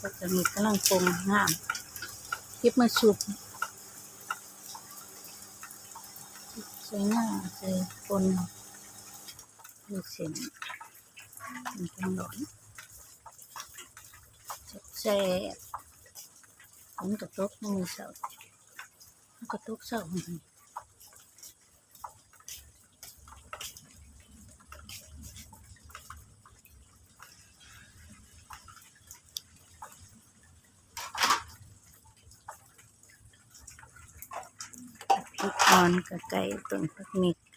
ຜັກກະມິດກຳລັງປົ່ງງາມ ເກັບມາຊຸບ ໃສ່ງາ ໃສ່ປົ່ນ ມີເສັ້ນ ມັນຈັງຮ້ອນ ແຊບໆ. ຝົນກະຕົກມື້ເຊົ້າ ມັນກະຕົກເຊົ້າ ຜັກອ່ອນກະໃກ້ ຕົ້ນຜັກເມັກ